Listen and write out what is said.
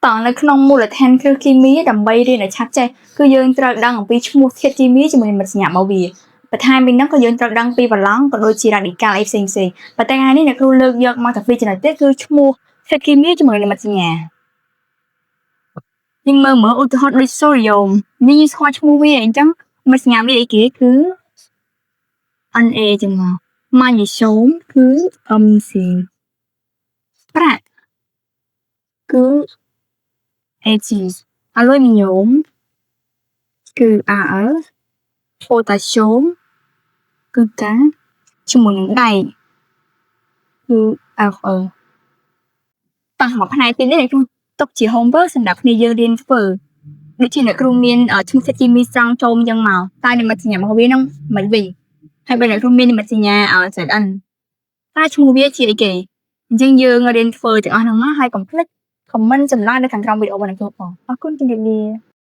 តនៅក្នុងមូលដ្ឋានគ្រឹះគីមីដើម្បីរៀនឲ្យឆាប់ចេះគឺយើងត្រូវដឹងអំពីឈ្មោះធាតុគីមីជាមួយនិមិត្តសញ្ញារបស់វាបន្ថែមពីហ្នឹងក៏យើងត្រូវដឹងពីប្រឡងក៏ដូចជារ៉ាឌីកាល់អីផ្សេងផ្សេងប៉ុន្តែថ្ងៃនេះអ្នកគ្រូលើកយកមកតែពីរចំណុចទេគឺឈ្មោះធាតុគីមីជាមួយនិមិត្តសញ្ញាយើងមើលមើលឧទាហរណ៍ដូចសូដ្យូមនេះយើងស្គាល់ឈ្មោះវាអញ្ចឹងនិមិត្តសញ្ញាវាអីគេគឺ Na ចឹងមកម៉ាញ៉េស្យូមគឺ Mg ប្រាក់គឺ Ag អាលុយមីញ៉ូមគឺ Al ប៉ូតាស្យូមគឺ K ជាមួយនឹងដែកគឺ Fe តោះមកផ្នែកទីនេះអ្នកគ្រូទុកជា homework សម្រាប់គ្នាយើងរៀនធ្វើដូចជាអ្នកគ្រូមានឈ្មោះធាតុគីមីស្រង់ចូលអញ្ចឹងមកតែនិមិត្តសញ្ញារបស់វានឹងមិនវិញហើយបើអ្នកគ្រូមាននិមិត្តសញ្ញា Zn តើឈ្មោះវាជាអីគេអញ្ចឹងយើងរៀនធ្វើទាំងអស់ហ្នឹងមកហើយកុំភ្លេច comment ចម្លើយនៅខាងក្រោមវីដេអូរបស់អ្នកគ្រូផងអរគុណជម្រាបលា។